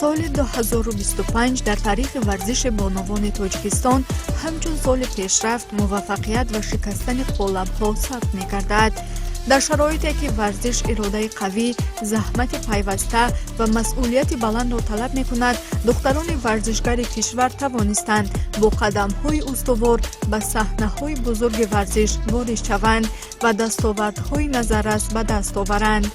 Соли 2025 дар таърихи варзиши бонувони Тоҷикистон ҳамчун соли пешрафт, муваффақият ва шикастани қолабҳо сабт мегардад. Дар шароите, ки варзиш иродаи қавӣ, заҳмати пайваста ва масъулияти баландро талаб мекунад, духтарони варзишгари кишвар тавонистанд бо қадамҳои устувор ба саҳнаҳои бузурги варзиш ворид шаванд ва дастовардҳои назаррас ба даст оваранд.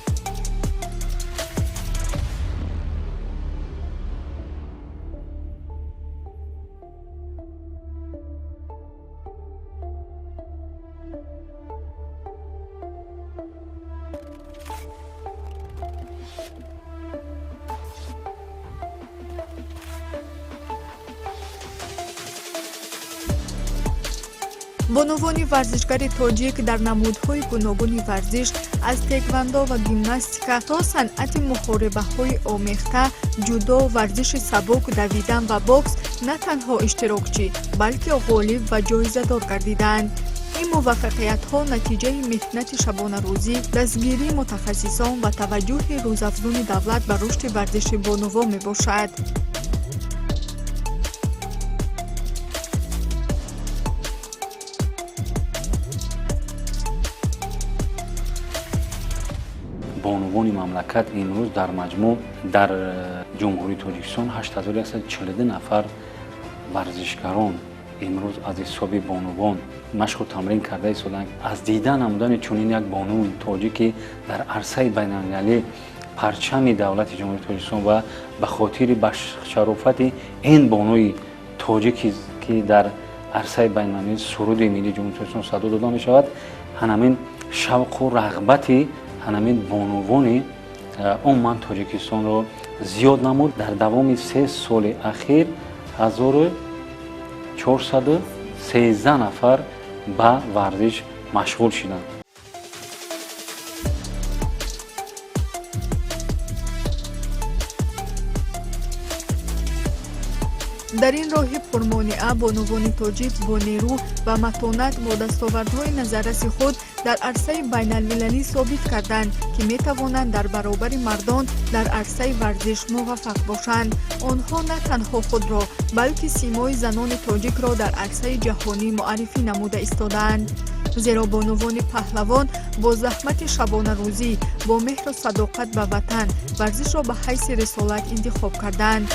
Бонувони варзишгари тоҷик дар намудҳои гуногуни варзиш, аз теквандо ва гимнастика то санъати муҳорибаҳои омехта, ҷудо, варзиши сабук, давидан ва бокс, на танҳо иштирокчӣ, балки ғолиб ва ҷоизадор гардиданд. Ин муваффақиятҳо натиҷаи меҳнати шабонарӯзӣ, дастгирии мутахассисон ва таваҷҷӯҳи рӯзафзуни давлат ба рушди варзиши бонувон мебошад. Бонувони мамлакат имрӯз дар маҷмӯъ дар Ҷумҳурии Тоҷикистон 8142 нафар варзишгарон имрӯз аз ҳисоби бонувон машқу тамрин карда истоданд. Аз дида намудани чунин як бонуи тоҷике дар арсаи байналмилалӣ парчами давлати Ҷумҳурии Тоҷикистон ва ба хотири ба шарофати ин бонуи тоҷике, ки дар арсаи байналмилалӣ суруди миллии Ҷумҳурии Тоҷикистон садо дода мешавад, ҳанамин шавқу рағбати ҳанамин бонувони умуман Тоҷикистонро зиёд намуд. Дар давоми 3 соли ахир 1413 нафар ба варзиш машғул шуданд. Дар ин роҳи пурмонеа бонувони тоҷик бо нерӯ ва матонат, бо дастовардҳои назарраси худ дар арсаи байналмилалӣ собит карданд, ки метавонанд дар баробари мардон дар арсаи варзиш муваффақ бошанд. Онҳо на танҳо худро, балки симои занони тоҷикро дар арсаи ҷаҳонӣ муаррифӣ намуда истодаанд, зеро бонувони паҳлавон бо заҳмати шабонарӯзӣ, бо меҳру садоқат ба ватан варзишро ба ҳайси рисолат интихоб карданд.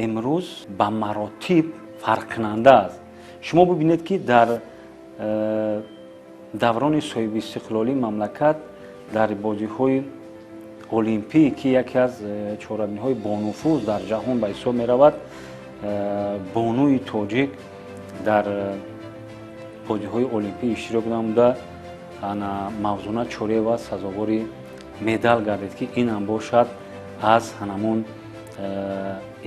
Имрӯз ба маротиб фарқкунанда аст. Шумо бибинед, ки дар даврони соҳибистиқлолии мамлакат дар бозиҳои олимпӣ, ки яке аз чорабиниҳои бонуфуз дар ҷаҳон ба ҳисоб меравад, бонуи тоҷик дар бозиҳои олимпӣ иштирок намуда, Мавзуна Чорева сазовори медал гардид, ки инам бошад аз ҳанамон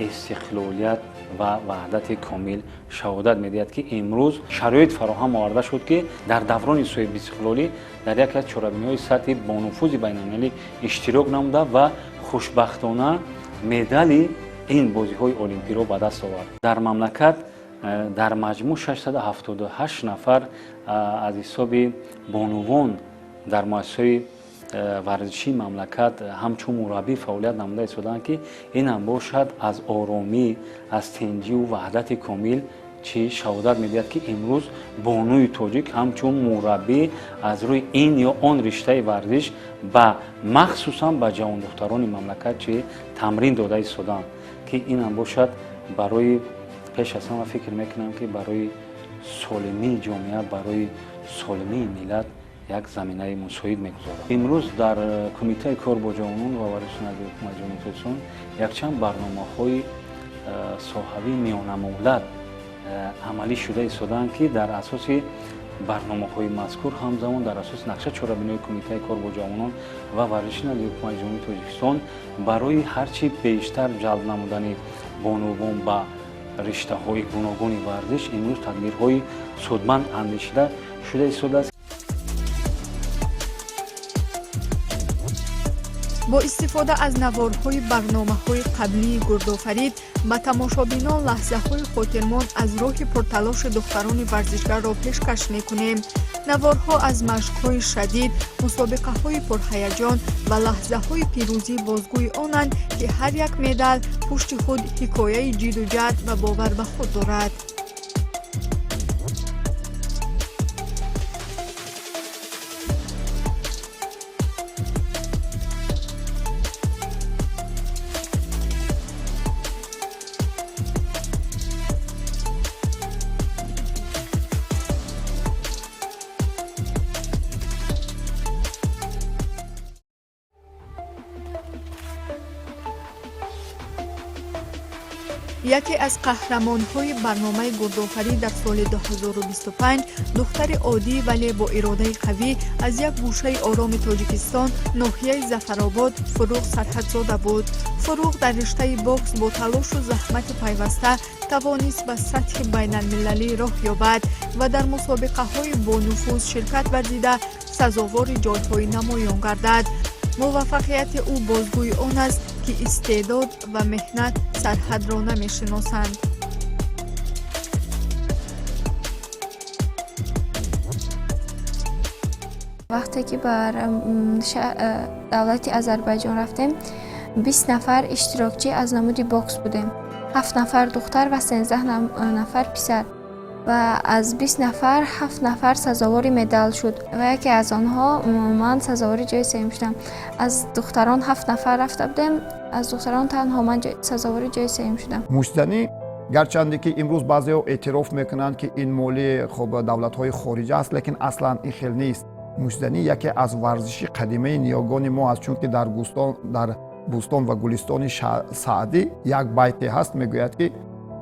истиқлолият ва ваҳдати комил шаҳодат медиҳад, ки имрӯз шароит фароҳам оварда шуд, ки дар даврони соҳибистиқлолӣ дар яке аз чорабиниҳои сатҳи бонуфузи байналмилалӣ иштирок намуда ва хушбахтона медали ин бозиҳои олимпиро ба даст овард. Дар мамлакат дар маҷмӯъ 678 нафар аз ҳисоби бонувон дар муассисаҳои варзишии мамлакат ҳамчун мураббӣ фаъолият намуда истодаанд, ки инам бошад аз оромӣ, аз тинҷиву ваҳдати комил чӣ шаҳодат медиҳад, ки имрӯз бонуи тоҷик ҳамчун мураббӣ аз рӯи ин ё он риштаи варзиш ба махсусан ба ҷавондухтарони мамлакат чӣ тамрин дода истодаанд, ки инам бошад барои пеш аз ҳама фикр мекунам, ки барои солимии ҷомеа, барои солимии миллат як заминаи мусоид мегузорад. Имрӯз дар Кумитаи кор бо ҷавонон ва варзиши назди Ҳукумати Ҷумҳурии Тоҷикистон якчанд барномаҳои соҳавии миёнамуҳлат амалӣ шуда истодаанд, ки дар асоси Барномаҳои мазкур ҳамзамон дар асоси нақша чорабиниҳои Кумитаи кор бо ҷавонон ва варзиши назди Ҳукумати Ҷумҳурии Тоҷикистон барои ҳарчи бештар ҷалб намудани бонувон ба риштаҳои гуногуни варзиш имрӯз тадбирҳои судманд андешида шуда истодааст. Бо истифода аз наворҳои барномаҳои қаблии Гурдофарид ба тамошобинон лаҳзаҳои хотирмон аз роҳи пурталоши духтарони варзишгарро пешкаш мекунем. Наворҳо аз машқҳои шадид, мусобиқаҳои пурҳаяҷон ва лаҳзаҳои пирӯзӣ бозгӯи онанд, ки ҳар як медал пушти худ ҳикояи ҷиду ҷаҳд ва бовар ба худ дорад. Яке аз қаҳрамонҳои барномаи Гурдофарид дар соли 2025 духтари оддӣ, вале бо иродаи қавӣ аз як гӯшаи ороми Тоҷикистон, ноҳияи Зафаробод, Фурӯғ Сарҳадзода буд. Фурӯғ дар риштаи бокс бо талошу заҳмати пайваста тавонист ба сатҳи байналмилалӣ роҳ ёбад ва дар мусобиқаҳои бонуфуз ширкат варзида, сазовори ҷойҳои намоён гардад. Муваффақияти ӯ бозгӯи он аст, ки истеъдод ва меҳнат сарҳадро намешиносанд. Вақте ки бар давлати Азарбайҷон рафтем, 20 нафар иштирокчӣ аз намуди бокс будем, 7 нафар духтар ва 13 нафар писар, ва аз 20 нафар 7 нафар сазовори медал шуд ва яке аз онҳо ман сазовори ҷои сеюм шудам. Аз духтарон 7 нафар рафта будем, аз духтарон танҳо ман сазовори ҷои сеюм шудам. Муштзанӣ, гарчанде ки имрӯз баъзеҳо эътироф мекунанд, ки ин моли хоб давлатҳои хориҷа аст, лекин аслан ин хел нест. Муштзанӣ яке аз варзиши қадимаи ниёгони мо аст, чунки дар Бӯстон ва Гулистони Саъдӣ як байте ҳаст, мегӯяд, ки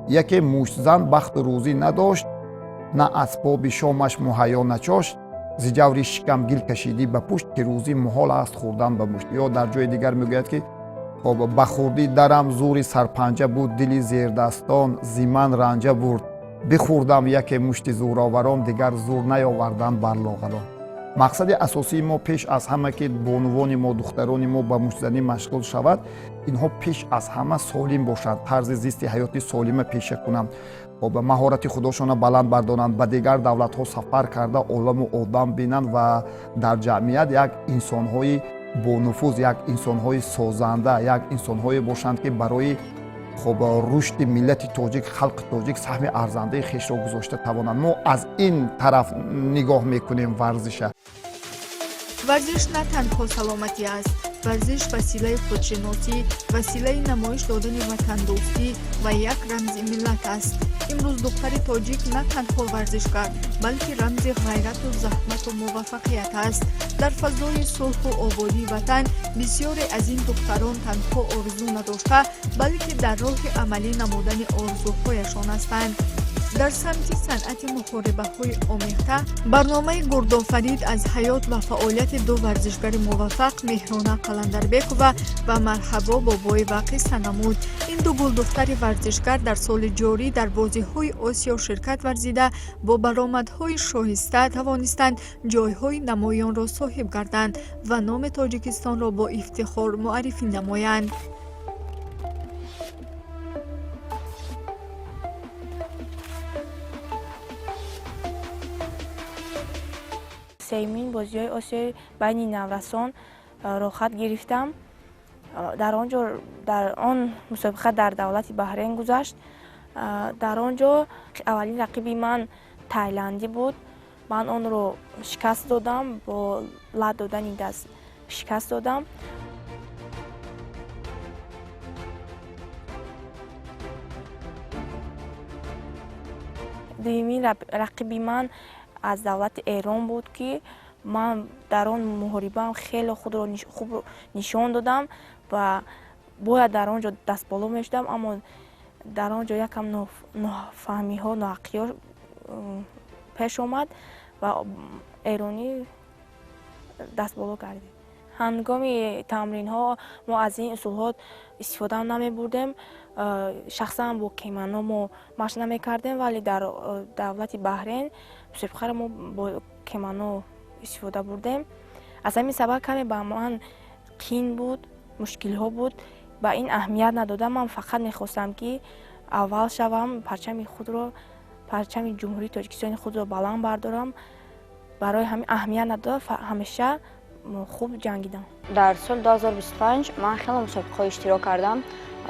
яке муштзан бахту рӯзӣ надошт, на асбоби шомаш муҳайё начошт, зи ҷаври шикам гил кашидӣ ба пушт, ки рӯзӣ муҳол аст хӯрдан ба мушт. Ё дар ҷои дигар мегӯяд, ки хоб ба хурдӣ дарам зури сарпанҷа буд, дили зердастон зи ман ранҷа бурд, бихӯрдам яке мушти зӯроварон, дигар зур наёвардан бар лоғарон. Мақсади асосии мо пеш аз ҳама, ки бонувони мо, духтарони мо ба муштзанӣ машғул шавад, инҳо пеш аз ҳама солим бошанд, тарзи зисти ҳаёти солима пеша кунанд, ба маҳорати худошона баланд бардоранд, ба дигар давлатҳо сафар карда оламу одам бинанд ва дар ҷамъият як инсонҳои бонуфуз, як инсонҳои созанда, як инсонҳое бошанд, ки барои хоб рушди миллати тоҷик, халқи тоҷик саҳми арзандаи хешро гузошта тавонанд. Мо аз ин тараф нигоҳ мекунем варзиша. Варзиш на танҳо саломатӣ аст. Варзиш василаи худшиносӣ, василаи намоиш додани ватандӯстӣ ва як рамзи миллат аст. Имрӯз духтари тоҷик на танҳо варзишгар, балки рамзи ғайрату заҳмату муваффақият аст. Дар фазои сулҳу ободии ватан бисёре аз ин духтарон танҳо орзу надошта, балки дар роҳи амалӣ намудани орзуҳояшон ҳастанд. Дар самти санъати муҳорибаҳои омехта барномаи Гурдофарид аз ҳаёт ва фаъолияти ду варзишгари муваффақ, Меҳрона Қаландарбекова ва Марҳабо Бобоева, қисса намуд. Ин ду гулдухтари варзишгар дар соли ҷорӣ дар бозиҳои Осиё ширкат варзида, бо баромадҳои шоҳиста тавонистанд ҷойҳои намоёнро соҳиб гарданд ва номи Тоҷикистонро бо ифтихор муаррифӣ намоянд. Сеюмин бозиҳои Осиёи байни наврасон роҳхат гирифтам. Дар он ҷо, дар он мусобиқа дар давлати Баҳрейн гузашт. Дар он ҷо аввалин рақиби ман тайландӣ буд. Ман онро шикаст додам, бо лат додани даст шикаст додам. Дуюмин рақиби ман аз давлати Эрон буд, ки ман дар он муҳорибаам хеле худро хуб нишон додам ва бояд дар он ҷо дастболо мешудам, аммо дар он ҷо якам нофаҳмиҳо, ноҳақиҳо пеш омад. Ва эронӣ дастболо гардид. Ҳангоми тамринҳо мо аз ин усулҳо истифода намебурдем. Шахсан бо кемано мо машқ намекардем, вале дар давлати Баҳрен мусобиқаро мо бо кемано истифода бурдем. Аз ҳамин сабаб каме ба ман қин буд, мушкилҳо буд. Ба ин аҳамият надодам. Ман фақат мехостам, ки аввал шавам, парчами худро, парчами Ҷумҳурии Тоҷикистони худро баланд бардорам. Барои ҳамин аҳамият надода, ҳамеша хуб ҷангидам. Дар соли 2025 ман хеле мусобиқаҳо иштирок кардам.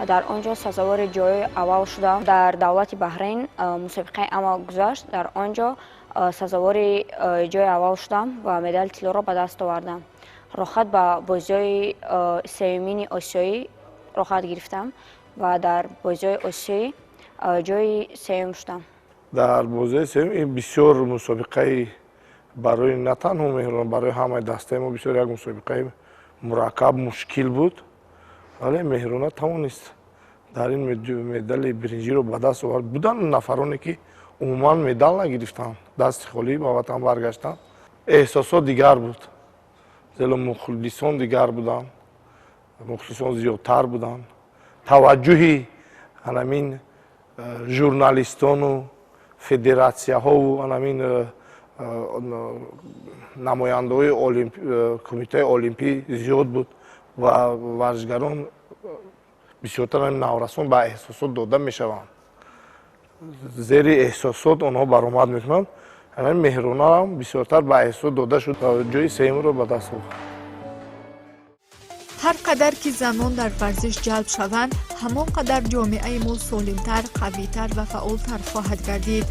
Дар он ҷо сазовори ҷои аввал шудам. Дар давлати Баҳрейн мусобиқаи амал гузашт. Дар он ҷо сазовори ҷои аввал шудам ва медали тиллоро ба даст овардам. Роҳхат ба бозиҳои сеюмини осиёӣ роҳхат гирифтам ва дар бозиҳои осиёӣ ҷои сеюм шудам. Дар бозиҳои сеюм ин бисёр мусобиқаи барои на танҳо Меҳрона, барои ҳамаи дастаи мо бисёр як мусобиқаи мураккаб, мушкил буд, вале Меҳрона тавонист дар ин медали биринҷиро ба даст овард. Буданд нафароне, ки умуман медал нагирифтанд, дасти холӣ ба ватан баргаштанд. Эҳсосот дигар буд, зеро мухлисон дигар буданд, мухлисон зиёдтар буданд. Таваҷҷӯҳи анамин журналистону федератсияҳову анамин намояндаҳои кумитаи олимпӣ зиёд буд ва варзишгарон, бисёртар наврасон, ба эҳсосот дода мешаванд. Зери эҳсосот онҳо баромад мекунанд. Ҳамин Меҳронаам бисёртар ба эҳсосот дода шуд, ҷои сеюмро ба даст овард. Ҳар қадар ки занон дар варзиш ҷалб шаванд, ҳамон қадар ҷомеаи мо солимтар, қавитар ва фаъолтар хоҳад гардид.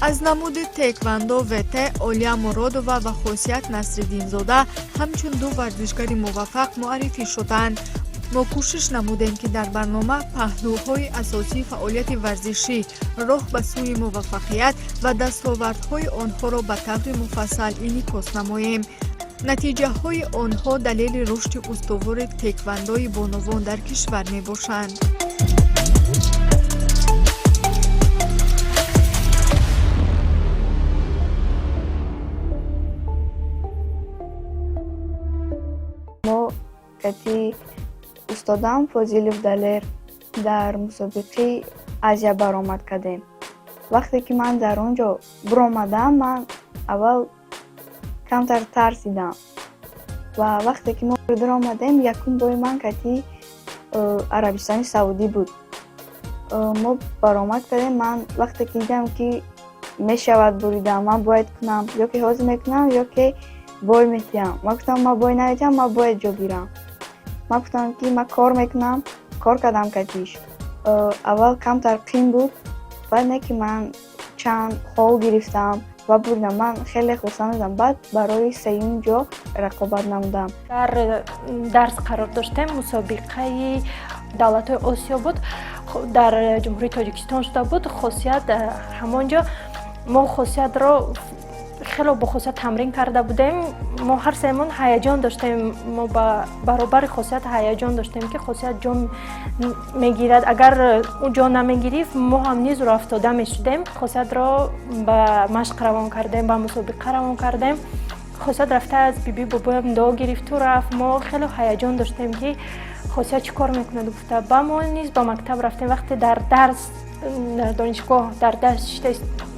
Аз намуди теквандо ВТ Олия Муродова ва Хосият Насриддинзода ҳамчун ду варзишгари муваффақ муаррифӣ шуданд. Мо кӯшиш намудем, ки дар барнома паҳлӯҳои асосии фаъолияти варзишӣ, роҳ ба сӯи муваффақият ва дастовардҳои онҳоро ба таври муфассал инъикос намоем. Натиҷаҳои онҳо далели рушди устувори теквандои бонувон дар кишвар мебошанд. Мо кати устодам Фозилов Далер дар мусобиқаи Азия баромад кардем. Вақте ки ман дар он ҷо биромадам, ман аввал камтар тарсидам ва вақте ки мо биромадем, якум бои ман кати Арабистони Саудӣ буд. Мо баромад кардем. Ман вақте ки дидам, ки мешавад буридам, ман бояд кунам, ё ки ҳозир мекунам, ё ки бой метиҳам. Ман гуфтам, ман бой наметиҳам, ман бояд ҷо гирам. Ман гуфтам, ки ман кор мекунам. Кор кардам катиш. Аввал камтар қин буд, баъд не ки ман чанд хол гирифтам ва бурдам. Ман хеле хурсанд будам. Баъд барои сеюм ҷо рақобат намудам. Дар дарс қарор доштем. Мусобиқаи давлатҳои Осиё буд, дар Ҷумҳурии Тоҷикистон шуда буд. Хосият ҳамон ҷо, мо Хосиятро хело бо Хосият тамрин карда будем. Мо ҳар сеамон ҳаяҷон доштем. Мо ба баробари Хосият ҳаяҷон доштем, ки Хосият ҷо мегирад. Агар ӯ ҷо намегирифт, мо ҳам низ рӯафтода мешудем. Хосиятро ба машқ равон кардем, ба мусобиқа равон кардем. Хосият рафта, аз биби бобоям дуо гирифту рафт. Мо хело ҳаяҷон доштем, ки Хосият чӣ кор мекунад гуфта. Ба мо низ ба мактаб рафтем. Вақте дар дарс, дар донишгоҳ дар дарс шита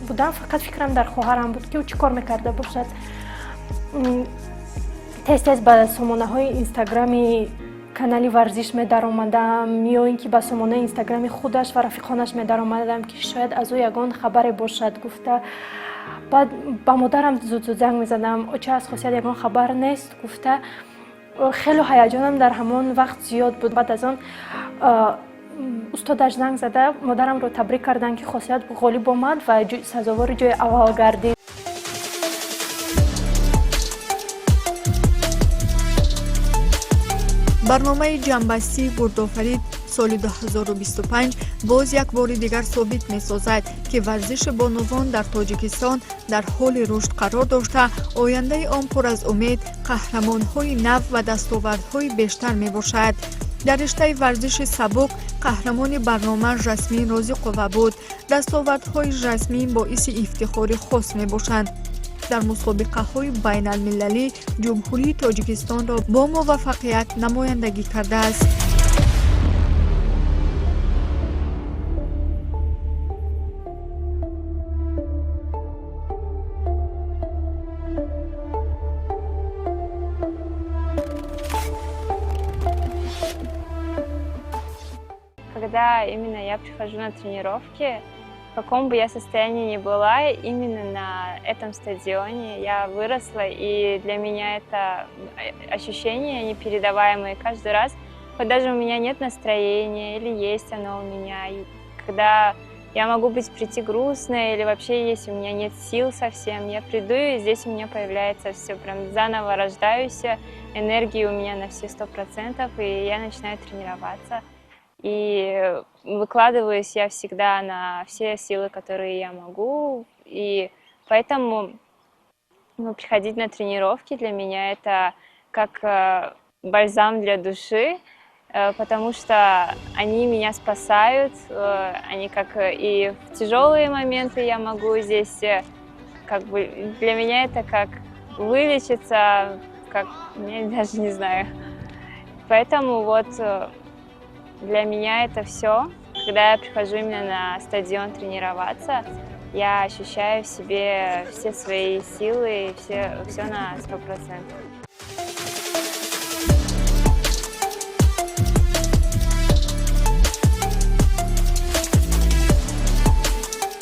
будам, фақат фикрам дар хоҳарам буд, ки ӯ чӣ кор мекарда бошад. Тез тез ба сомонаҳои Инстаграми канали варзиш медаромадам ё ин ки ба сомонаи Инстаграми худаш ва рафиқонаш медаромадам, ки шояд аз ӯ ягон хабаре бошад гуфта. Баъд ба модарам зуд зуд занг мезадам: «Оча, аз Хосият ягон хабар нест?» гуфта. Хело ҳаяҷонам дар ҳамон вақт зиёд буд. Баъд аз он устодаш занг зада, модарамро табрик карданд, ки Хосият ғолиб омад ва сазовори ҷои аввал гардид. Барномаи ҷамъбастии «Гурдофарид» соли 2025 боз як бори дигар собит месозад, ки варзиши бонувон дар Тоҷикистон дар ҳоли рушд қарор дошта, ояндаи он пур аз умед, қаҳрамонҳои нав ва дастовардҳои бештар мебошад. Дар риштаи варзиши сабук қаҳрамони барнома Жасмин Розиқова буд. Дастовардҳои Жасмин боиси ифтихори хос мебошанд. Дар мусобиқаҳои байналмилалӣ Ҷумҳурии Тоҷикистонро бо муваффақият намояндагӣ кардааст. Когда именно я прихожу на тренировки, в каком бы я состоянии ни была, именно на этом стадионе я выросла, и для меня это ощущения непередаваемые каждый раз. Вот даже у меня нет настроения или есть оно у меня, и когда я могу быть прийти грустная или вообще если у меня нет сил совсем, я приду, и здесь у меня появляется все, прям заново рождаюсь, энергии у меня на все 100%, и я начинаю тренироваться. И выкладываюсь я всегда на все силы, которые я могу. И поэтому, ну, приходить на тренировки для меня это как бальзам для души, потому что они меня спасают, они как и в тяжелые моменты я могу здесь, как бы для меня это как вылечиться, как, я даже не знаю. Поэтому вот для меня это все. Когда я прихожу именно на стадион тренироваться, я ощущаю в себе все свои силы, все на 100%.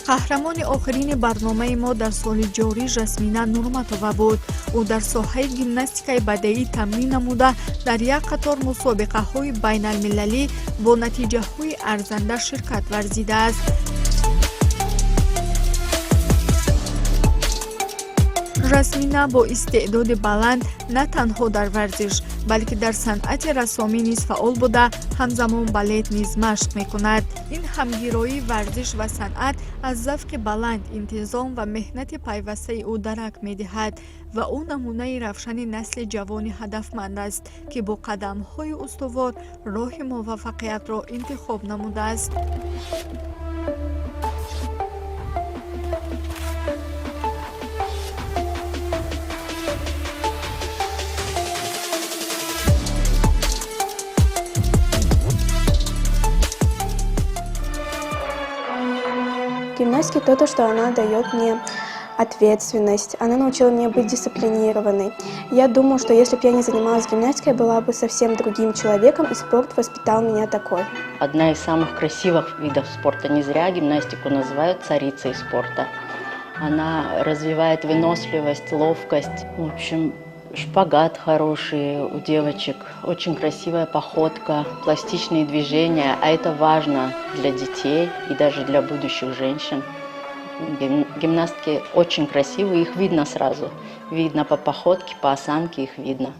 Қаҳрамони охирини барномаи мо дар соли ҷорӣ Жасмина Нурматова буд. Ӯ дар соҳаи гимнастикаи бадеӣ тамрин намуда, дар як қатор мусобиқаҳои байналмилалӣ бо натиҷаҳои арзанда ширкат варзидааст. Жасмина бо истеъдоди баланд на танҳо дар варзиш, балки дар санъати рассомӣ низ фаъол буда, ҳамзамон балет низ машқ мекунад. Ин ҳамгироии варзиш ва санъат аз завқи баланд, интизом ва меҳнати пайвастаи ӯ дарак медиҳад ва ӯ намунаи равшани насли ҷавони ҳадафманд аст, ки бо қадамҳои устувор роҳи муваффақиятро интихоб намудааст. Гимнастике то, что она дает мне ответственность, она научила меня быть дисциплинированной. Я думаю, что если бы я не занималась гимнастикой, я была бы совсем другим человеком, и спорт воспитал меня такой. Одна из самых красивых видов спорта. Не зря гимнастику называют царицей спорта. Она развивает выносливость, ловкость. В общем, шпагат хороший у девочек, очень красивая походка, пластичные движения, а это важно для детей и даже для будущих женщин. Гимнастки очень красивые, их видно сразу. Видно по походке, по осанке их видно.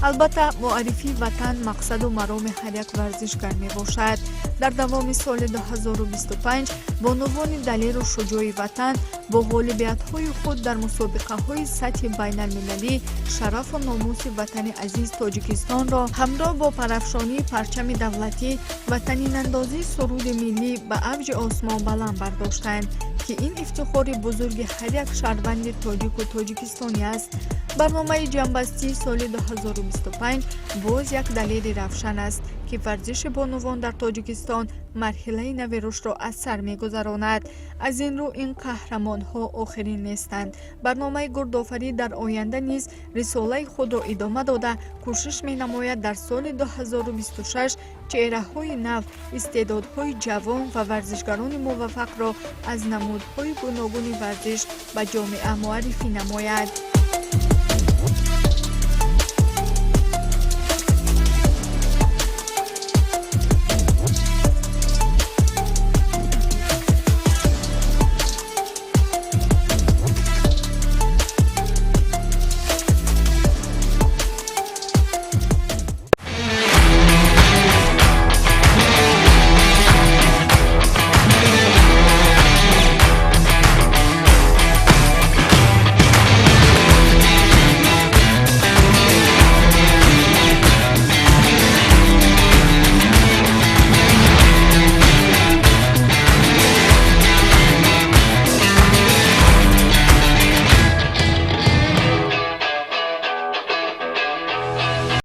Албатта, муаррифии ватан мақсаду мароми ҳар як варзишгар мебошад. Дар давоми соли 2025 бонувони далеру шуҷои ватан бо ғолибиятҳои худ дар мусобиқаҳои сатҳи байналмилалӣ шарафу номуси ватани азиз Тоҷикистонро ҳамроҳ бо парафшонии парчами давлатӣ ва танинандозии суруди миллӣ ба авҷи осмон баланд бардоштанд, ки ин ифтихори бузурги ҳар як шаҳрванди тоҷику тоҷикистонӣ аст. Барномаи ҷамъбастии соли 2025 боз як далели равшан аст, ки варзиши бонувон дар Тоҷикистон марҳилаи нави рушдро аз сар мегузаронад. Аз ин рӯ ин қаҳрамонҳо охирин нестанд. Барномаи Гурдофарӣ дар оянда низ рисолаи худро идома дода, кӯшиш менамояд дар соли 2026 чеҳраҳои нав, истеъдодҳои ҷавон ва варзишгарони муваффақро аз намудҳои гуногуни варзиш ба ҷомеа муаррифӣ намояд.